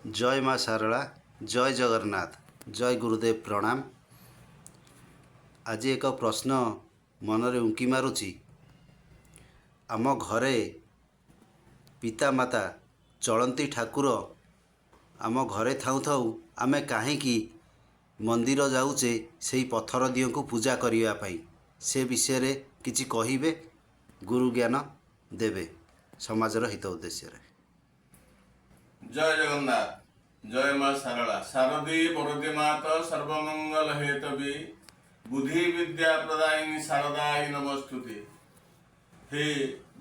ଜୟ ମା ଶାରଳା, ଜୟ ଜଗନ୍ନାଥ, ଜୟ ଗୁରୁଦେବ, ପ୍ରଣାମ। ଆଜି ଏକ ପ୍ରଶ୍ନ ମନରେ ଉଙ୍କି ମାରୁଛି। ଆମ ଘରେ ପିତାମାତା ଚଳନ୍ତି ଠାକୁର ଆମ ଘରେ ଥାଉ ଥାଉ ଆମେ କାହିଁକି ମନ୍ଦିର ଯାଉଛେ ସେଇ ପଥର ଦିଅଙ୍କୁ ପୂଜା କରିବା ପାଇଁ? ସେ ବିଷୟରେ କିଛି କହିବେ, ଗୁରୁ ଜ୍ଞାନ ଦେବେ ସମାଜର ହିତ ଉଦ୍ଦେଶ୍ୟରେ। ଜୟ ଜଗନ୍ନାଥ, ଜୟ ମା ଶାରଳା। ଶାରଦୀ ବରଦୀ ମାତ ସର୍ବମଙ୍ଗଳ ହେତବି ବୁଦ୍ଧି ବିଦ୍ୟା ପ୍ରଦାୟିନୀ ଶାରଦାଇ ନମସ୍ତୁତେ। ହେ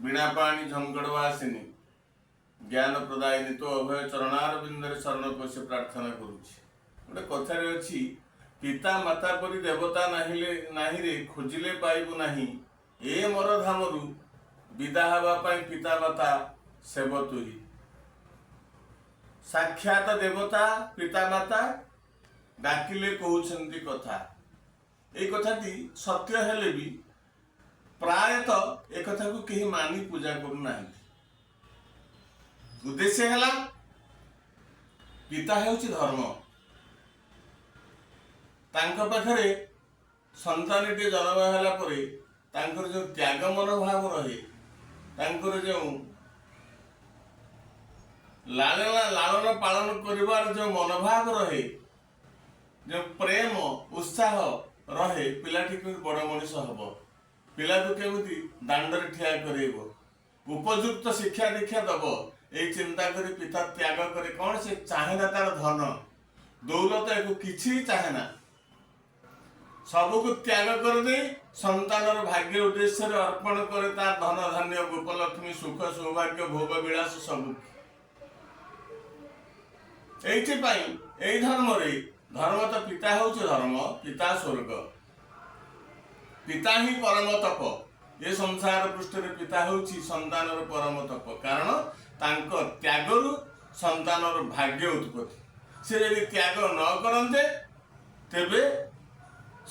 ବୀଣାପାଣି ଝଙ୍କଡ଼ବାସିନୀ, ଜ୍ଞାନ ପ୍ରଦାୟିନୀ, ତୋ ଅଭୟ ଚରଣାରବିନ୍ଦରେ ଶରଣ ପଶି ପ୍ରାର୍ଥନା କରୁଛି। ଗୋଟେ କଥାରେ ଅଛି, ପିତା ମାତା ପରି ଦେବତା ନାହିଁଲେ ନାହିଁରେ, ଖୋଜିଲେ ପାଇବୁ ନାହିଁ। ଏ ମର ଧାମରୁ ବିଦା ହେବା ପାଇଁ ପିତା ମାତା ସେବ ତୁହି। ସାକ୍ଷାତ ଦେବତା ପିତାମାତା, ଡାକିଲେ କହୁଛନ୍ତି କଥା। ଏଇ କଥାଟି ସତ୍ୟ ହେଲେ ବି ପ୍ରାୟତଃ ଏ କଥାକୁ କେହି ମାନି ପୂଜା କରୁନାହାନ୍ତି। ଉଦ୍ଦେଶ୍ୟ ହେଲା, ପିତା ହେଉଛି ଧର୍ମ। ତାଙ୍କ ପାଖରେ ସନ୍ତାନଟିଏ ଜନ୍ମ ହେଲା ପରେ ତାଙ୍କର ଯେଉଁ ତ୍ୟାଗ ମନୋଭାବ ରହେ, ତାଙ୍କର ଯେଉଁ ଲାଳନ ପାଳନ କରିବାର ଯେଉଁ ମନୋଭାବ ରହେ, ଯେଉଁ ପ୍ରେମ ଉତ୍ସାହ ରହେ, ପିଲାଟି କେମିତି ବଡ଼ ମଣିଷ ହବ, ପିଲାକୁ କେମିତି ଦାଣ୍ଡରେ ଠିଆ କରେଇବ, ଉପଯୁକ୍ତ ଶିକ୍ଷା ଦୀକ୍ଷା ଦବ, ଏଇ ଚିନ୍ତା କରି ପିତା ତ୍ୟାଗ କରେ। କଣ ସେ ଚାହେଁ ନା? ତାର ଧନ ଦୌଲତ ଏକୁ କିଛି ଚାହେଁ ନା। ସବୁକୁ ତ୍ୟାଗ କରିଦେଇ ସନ୍ତାନର ଭାଗ୍ୟ ଉଦ୍ଦେଶ୍ୟରେ ଅର୍ପଣ କରେ ତାର ଧନ ଧାନ୍ୟ, ଗୋପଲକ୍ଷ୍ମୀ, ସୁଖ ସୌଭାଗ୍ୟ, ଭୋଗ ବିଳାସ ସବୁ। ଏଇଥିପାଇଁ ଏଇ ଧର୍ମରେ, ଧର୍ମ ତ ପିତା ହେଉଛି ଧର୍ମ, ପିତା ସ୍ୱର୍ଗ, ପିତା ହିଁ ପରମ ତପ। ଏ ସଂସାର ପୃଷ୍ଠରେ ପିତା ହେଉଛି ସନ୍ତାନର ପରମ ତପ। କାରଣ ତାଙ୍କ ତ୍ୟାଗରୁ ସନ୍ତାନର ଭାଗ୍ୟ ଉତ୍ପତ୍ତି। ସେ ଯଦି ତ୍ୟାଗ ନ କରନ୍ତେ, ତେବେ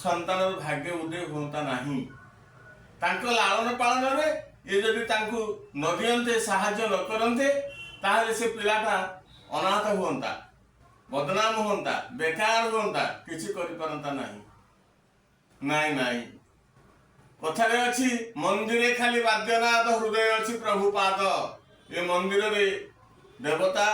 ସନ୍ତାନର ଭାଗ୍ୟ ଉଦୟ ହୁଅନ୍ତା ନାହିଁ। ତାଙ୍କ ଲାଳନ ପାଳନରେ ଏ ଯଦି ତାଙ୍କୁ ନ ଦିଅନ୍ତେ, ସାହାଯ୍ୟ ନ କରନ୍ତେ, ତାହେଲେ ସେ ପିଲାଟା ଅନାଥ ହୁଅନ୍ତା, ବଦନାମ ହୁଅନ୍ତା, ବେକାର ହୁଅନ୍ତା, କିଛି କରିପାରନ୍ତା ନାହିଁ। ନାଇଁ ନାଇଁ, କଥାରେ ଅଛି, ମନ୍ଦିରେ ଖାଲି ବାଦ୍ୟନାଦ, ହୃଦୟ ଅଛି ପ୍ରଭୁ ପାଦ। ଏ ମନ୍ଦିରରେ ଦେବତା,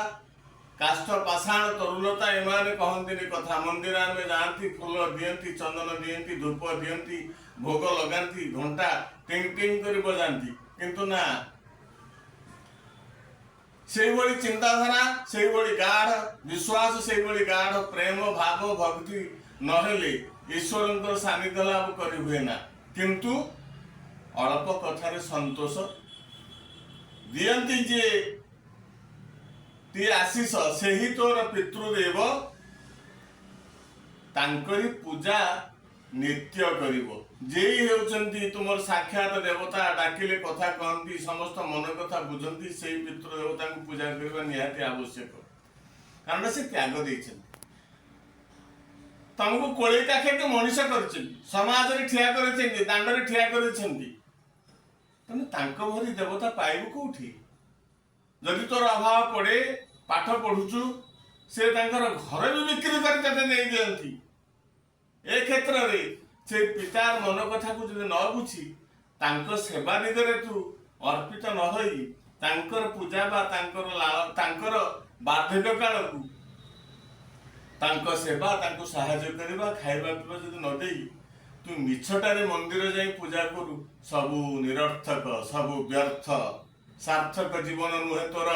କାଷ୍ଠ, ପାଷାଣ, ତରୁଲତା ଏମାନେ କହନ୍ତିନି କଥା। ମନ୍ଦିର ଆମେ ଯାଆନ୍ତି, ଫୁଲ ଦିଅନ୍ତି, ଚନ୍ଦନ ଦିଅନ୍ତି, ଧୂପ ଦିଅନ୍ତି, ଭୋଗ ଲଗାନ୍ତି, ଘଣ୍ଟା ଟିଙ୍ଗ ଟିଙ୍ଗ କରି ବଜାନ୍ତି। କିନ୍ତୁ ନା, ସେଇଭଳି ଚିନ୍ତାଧାରା, ସେଇଭଳି ଗାଢ଼ ବିଶ୍ୱାସ, ସେଇଭଳି ଗାଢ଼ ପ୍ରେମ ଭାବ ଭକ୍ତି ନହେଲେ ଈଶ୍ୱରଙ୍କର ସାନ୍ନିଧ୍ୟ ଲାଭ କରି ହୁଏ ନା। କିନ୍ତୁ ଅଳ୍ପ କଥାରେ ସନ୍ତୋଷ ଦିଅନ୍ତି ଯେ ତି ଆଶିଷ, ସେହି ତୋର ପିତୃଦେବ, ତାଙ୍କରି ପୂଜା ନିତ୍ୟ କରିବ। ଯେଇ ହେଉଛନ୍ତି ତୁମର ସାକ୍ଷାତ ଦେବତା, ଡାକିଲେ କଥା କହନ୍ତି, ସମସ୍ତ ମନ କଥା ବୁଝନ୍ତି, ସେଇ ପିତୃ ଦେବତାଙ୍କୁ ପୂଜା କରିବା ନିହାତି ଆବଶ୍ୟକ। କାରଣ ସେ ତ୍ୟାଗ ଦେଇଛନ୍ତି, ତମକୁ କୋଳେଇ କାଖେଇକି ମଣିଷ କରିଛନ୍ତି, ସମାଜରେ ଠିଆ କରିଛନ୍ତି, ଦାଣ୍ଡରେ ଠିଆ କରିଛନ୍ତି। ତେଣୁ ତାଙ୍କ ଭଳି ଦେବତା ପାଇବୁ କୋଉଠି? ଯଦି ତୋର ଅଭାବ ପଡ଼େ, ପାଠ ପଢୁଛୁ, ସେ ତାଙ୍କର ଘର ବି ବିକ୍ରି କରି ତତେ ଦେଇ ଦିଅନ୍ତି। ଏ କ୍ଷେତ୍ରରେ ସେ ପିତାର ମନ କଥାକୁ ଯଦି ନ ବୁଝି, ତାଙ୍କ ସେବା ଦିଗରେ ତୁ ଅର୍ପିତ ନ ହୋଇ, ତାଙ୍କର ପୂଜା ବା ତାଙ୍କର ଲାଳ, ତାଙ୍କର ବାର୍ଦ୍ଧକ୍ୟ କାଳକୁ ତାଙ୍କ ସେବା, ତାଙ୍କୁ ସାହାଯ୍ୟ କରିବା, ଖାଇବା ପିଇବା ଯଦି ନ ଦେଇ ତୁ ମିଛଟାରେ ମନ୍ଦିର ଯାଇ ପୂଜା କରୁ, ସବୁ ନିରର୍ଥକ, ସବୁ ବ୍ୟର୍ଥ, ସାର୍ଥକ ଜୀବନ ନୁହେଁ ତୋର।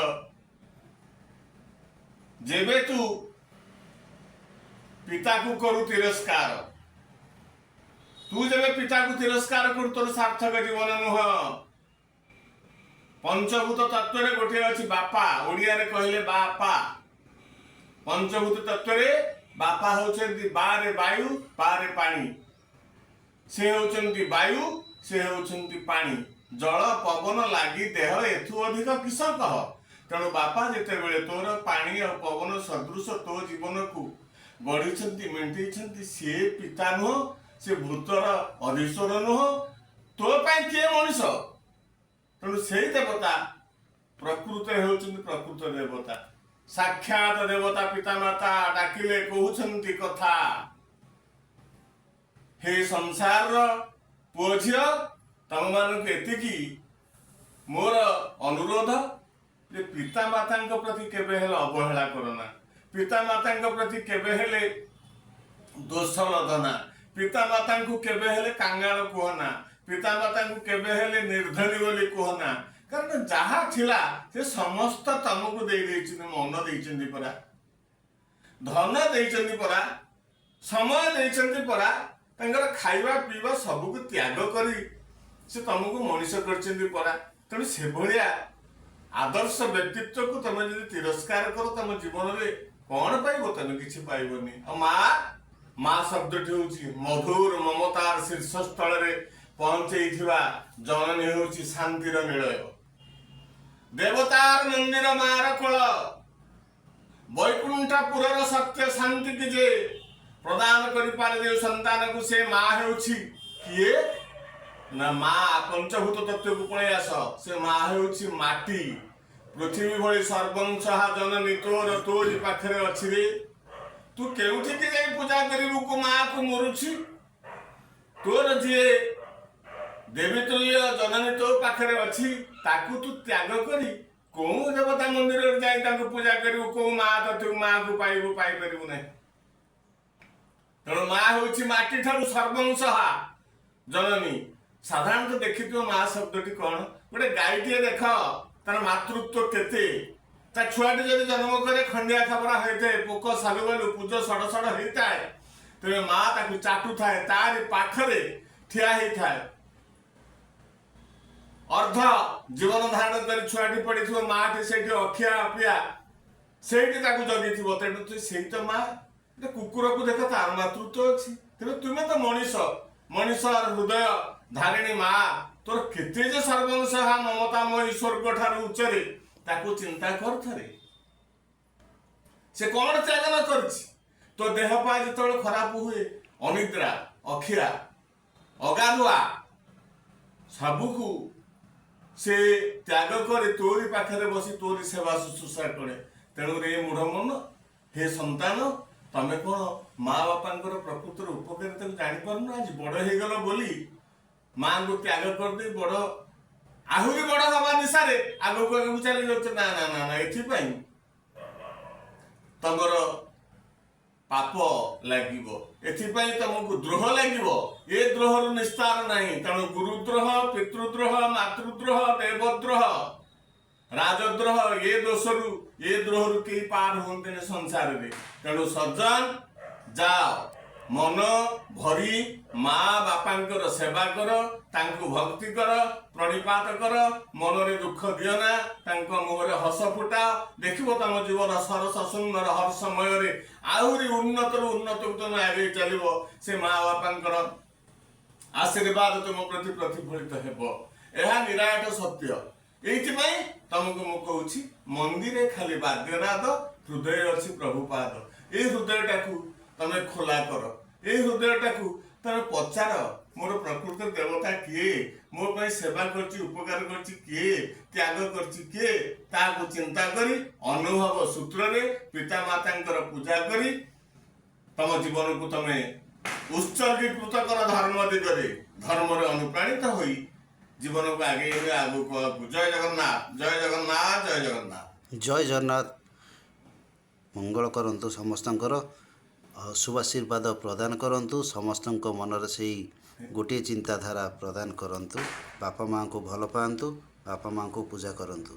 ଯେବେ ତୁ ପିତାକୁ କରୁ ତିରସ୍କାର, ତୁ ଯେବେ ପିତାକୁ ତିରସ୍କାର କରୁ, ତୋର ସାର୍ଥକ ଜୀବନ ନୁହଁ। ପଞ୍ଚଭୂତ ତତ୍ଵରେ ଗୋଟିଏ ଅଛି ବାପା। ଓଡ଼ିଆରେ କହିଲେ ବାପା। ପଞ୍ଚଭୂତ ତତ୍ଵରେ ବାପା ହେଉଛନ୍ତି ବାରେ ବାୟୁ, ପାରେ ପାଣି। ସେ ହେଉଛନ୍ତି ବାୟୁ, ସେ ହେଉଛନ୍ତି ପାଣି। ଜଳ ପବନ ଲାଗି ଦେହ, ଏଥୁ ଅଧିକ କିସ କହ। ତେଣୁ ବାପା ଯେତେବେଳେ ତୋର ପାଣି ଆଉ ପବନ ସଦୃଶ ତୋ ଜୀବନକୁ ଗଢ଼ିଛନ୍ତି, ମେଣ୍ଟେଇଛନ୍ତି, ସିଏ ପିତା ନୁହଁ, ସେ ଭୂତର ଅଧୀଶ୍ୱର ନୁହଁ, ତୋ ପାଇଁ କିଏ ମଣିଷ? ତେଣୁ ସେଇ ଦେବତା ପ୍ରକୃତରେ ହେଉଛନ୍ତି ପ୍ରକୃତ ଦେବତା। ସାକ୍ଷାତ ଦେବତା ପିତାମାତା ଡାକିଲେ, କହୁଛନ୍ତି କଥା, ହେ ସଂସାରର ପୁଅ ଝିଅ, ତମମାନଙ୍କୁ ଏତିକି ମୋର ଅନୁରୋଧ ଯେ ପିତାମାତାଙ୍କ ପ୍ରତି କେବେ ହେଲେ ଅବହେଳା କରନା, ପିତାମାତାଙ୍କ ପ୍ରତି କେବେ ହେଲେ ଦୋଷ ଲଦନା, ପିତାମାତାଙ୍କୁ କେବେ ହେଲେ କାଙ୍ଗାଳ କୁହନା, ପିତାମାତାଙ୍କୁ କେବେ ହେଲେ ନିର୍ଦ୍ଧନୀ ବୋଲି କୁହନା। କାରଣ ଯାହା ଥିଲା ସେ ସମସ୍ତ ତମକୁ ଦେଇ ଦେଇଛନ୍ତି। ମନ ଦେଇଛନ୍ତି ପରା, ଧନ ଦେଇଛନ୍ତି ପରା, ସମୟ ଦେଇଛନ୍ତି ପରା। ତାଙ୍କର ଖାଇବା ପିଇବା ସବୁକୁ ତ୍ୟାଗ କରି ସେ ତମକୁ ମଣିଷ କରିଛନ୍ତି ପରା। ତେଣୁ ସେଭଳିଆ ଆଦର୍ଶ ବ୍ୟକ୍ତିତ୍ୱକୁ ତମେ ଯଦି ତିରସ୍କାର କର, ତମ ଜୀବନରେ କଣ ପାଇବ? ତମେ କିଛି ପାଇବନି। ଆଉ ମା, ମା ଶବ୍ଦଟି ହେଉଛି ମଧୁର ମମତାର ଶୀର୍ଷସ୍ଥଳରେ ପହଞ୍ଚେଇଥିବା ଜନନୀ ହେଉଛି ଶାନ୍ତିର ନିଳୟ। ଦେବତାର ମନ୍ଦିର ମାର କୋଳ, ବୈକୁଣ୍ଠପୁରର ସତ୍ୟ ଶାନ୍ତିକି ଯେ ପ୍ରଦାନ କରିପାରେ ଯେଉଁ ସନ୍ତାନକୁ, ସେ ମା ହେଉଛି କିଏ ନା ମା ପଞ୍ଚଭୂତ ତତ୍ତ୍ୱକୁ ପଳେଇ ଆସ। ସେ ମା ହେଉଛି ମାଟି। ପୃଥିବୀ ଭଳି ସର୍ବଂସହା ଜନନୀ ତୋର ତୋରି ପାଖରେ ଅଛି ରେ। ତୁ କେଉଁଠିକି ଯାଇ ପୂଜା କରିବୁ କୁ ମାକୁ ମରୁଛି? ତୋର ଯିଏ ଦେବୀ ତୁଲ୍ୟ ଜନନୀ ତୋ ପାଖରେ ଅଛି, ତାକୁ ତୁ ତ୍ୟାଗ କରି କୋଉ ଦେବତା ମନ୍ଦିରରେ ଯାଇ ତାଙ୍କୁ ପୂଜା କରିବୁ? କୋଉ ମା ତତେ ମାକୁ ପାଇବୁ? ପାଇପାରିବୁ ନାହିଁ। ତେଣୁ ମା ହେଉଛି ମାଟି ଠାରୁ ସର୍ବଂସହା ଜନନୀ। ସାଧାରଣତଃ ଦେଖିଥିବ ମା ଶବ୍ଦଟି କଣ। ଗୋଟେ ଗାଈଟିଏ ଦେଖ, ତାର ମାତୃତ୍ୱ କେତେ। ତା ଛୁଆଟି ଯଦି ଜନ୍ମ କରେ, ଖଣ୍ଡିଆ ଖାବରା ହେଇଥାଏ, ପୋକ ସାଲୁବାଲୁ ପୂଜ ସଡ଼ ସଡ଼ ହେଇଥାଏ, ତେବେ ମା ତାକୁ ଚାଟୁଥାଏ, ତାରି ପାଖରେ ଠିଆ ହେଇଥାଏ। ଅର୍ଦ୍ଧ ଜୀବନ ଧାରଣ କରି ଛୁଆଟି ପଡିଥିବ, ମାଟି ସେଇଠି ଅଖିଆ ଅପିଆ ସେଇଠି ତାକୁ ଜଗିଥିବ। ତେଣୁ ତୁ ସେଇ ତ ମା। ଗୋଟେ କୁକୁରକୁ ଦେଖ, ତାର ମାତୃତ୍ୱ ଅଛି। ତେଣୁ ତୁମେ ତ ମଣିଷ, ମଣିଷ ହୃଦୟ ଧାରିଣୀ ମା ତୋର କେତେ ଯେ ସର୍ବଂସହା ମମତାମୟୀ, ସ୍ୱର୍ଗ ଠାରୁ ଉଚ୍ଚରେ, ତାକୁ ଚିନ୍ତା କର ଥରେ। ସେ କଣ ତ୍ୟାଗ ନ କରିଛି? ତୋ ଦେହ ପା ଯେତେବେଳେ ଖରାପ ହୁଏ, ଅନିଦ୍ରା, ଅଖିଆ, ଅଗାଧୁଆ ସବୁକୁ ସେ ତ୍ୟାଗ କରି ତୋରି ପାଖରେ ବସି ତୋରି ସେବା ଶୁଶ୍ରୂଷା କରେ। ତେଣୁ ରେ ମୂଢ଼ ମନ, ହେ ସନ୍ତାନ, ତମେ କଣ ମା ବାପାଙ୍କର ପ୍ରକୃତର ଉପକାରିତାକୁ ଜାଣିପାରୁନ? ଆଜି ବଡ ହେଇଗଲ ବୋଲି ମାଙ୍କୁ ତ୍ୟାଗ କରିଦେଇ ବଡ, ଆହୁରି ବଡ ହବା ନିଶାରେ ଆଗକୁ ଆଗକୁ ଚାଲି ଯାଉଛ। ନା ନା ନା ନା, ଏଥିପାଇଁ ତମର ପାପ ଲାଗିବ, ଏଥିପାଇଁ ତମକୁ ଦ୍ରୋହ ଲାଗିବ। ଏ ଦ୍ରୋହରୁ ନିସ୍ତାର ନାହିଁ। ତେଣୁ ଗୁରୁଦ୍ରୋହ, ପିତୃଦ୍ରୋହ, ମାତୃଦ୍ରୋହ, ଦେବଦ୍ରୋହ, ରାଜଦ୍ରୋହ, ଏ ଦୋଷରୁ, ଏ ଦ୍ରୋହରୁ କେହି ପାର ହୁଅନ୍ତିନି ସଂସାରରେ। ତେଣୁ ସଜ୍ଜନ ଯାଅ, ମନ ଭରି ମା ବାପାଙ୍କର ସେବା କର, ତାଙ୍କୁ ଭକ୍ତି କର, ପ୍ରଣିପାତ କର, ମନରେ ଦୁଃଖ ଦିଅ ନା, ତାଙ୍କ ମୁହଁରେ ହସ ଫୁଟାଅ। ଦେଖିବ ତମ ଜୀବନ ସରସ ସୁନ୍ଦର ହର୍ଷମୟରେ ଆହୁରି ଉନ୍ନତରୁ ଉନ୍ନତକୁ ତମେ ଆଗେଇ ଚାଲିବ। ସେ ମା ବାପାଙ୍କର ଆଶୀର୍ବାଦ ତୁମ ପ୍ରତି ପ୍ରତିଫଳିତ ହେବ। ଏହା ନିରାଟ ସତ୍ୟ। ଏଇଥିପାଇଁ ତମକୁ ମୁଁ କହୁଛି, ମନ୍ଦିରେ ଖାଲି ବାଦ୍ୟନାଦ, ହୃଦୟ ଅଛି ପ୍ରଭୁପାଦ। ଏଇ ହୃଦୟଟାକୁ ତମେ ଖୋଲା କର। ଏଇ ହୃଦୟଟାକୁ ତମେ ପଚାର, ମୋର ପ୍ରକୃତ ଦେବତା କିଏ? ମୋ ପାଇଁ ସେବା କରିଛି, ଉପକାର କରିଛି କିଏ? ତ୍ୟାଗ କରିଛି କିଏ? ତାହାକୁ ଚିନ୍ତା କରି ଅନୁଭବ ସୂତ୍ରରେ ପିତାମାତାଙ୍କର ପୂଜା କରି ତମ ଜୀବନକୁ ତମେ ଉତ୍ସର୍ଗୀକୃତ କର ଧର୍ମ ଦିଗରେ। ଧର୍ମରେ ଅନୁପ୍ରାଣିତ ହୋଇ ଜୀବନକୁ ଆଗେଇ ନେଇ ଆଗକୁ ଆଗକୁ। ଜୟ ଜଗନ୍ନାଥ, ଜୟ ଜଗନ୍ନାଥ, ଜୟ ଜଗନ୍ନାଥ। ଜୟ ଜଗନ୍ନାଥ। ମଙ୍ଗଳ କରନ୍ତୁ ସମସ୍ତଙ୍କର, ଶୁଭାଶୀର୍ବାଦ ପ୍ରଦାନ କରନ୍ତୁ। ସମସ୍ତଙ୍କ ମନରେ ସେଇ ଗୋଟିଏ ଚିନ୍ତାଧାରା ପ୍ରଦାନ କରନ୍ତୁ, ବାପା ମାଆଙ୍କୁ ଭଲ ପାଆନ୍ତୁ, ବାପା ମାଆଙ୍କୁ ପୂଜା କରନ୍ତୁ।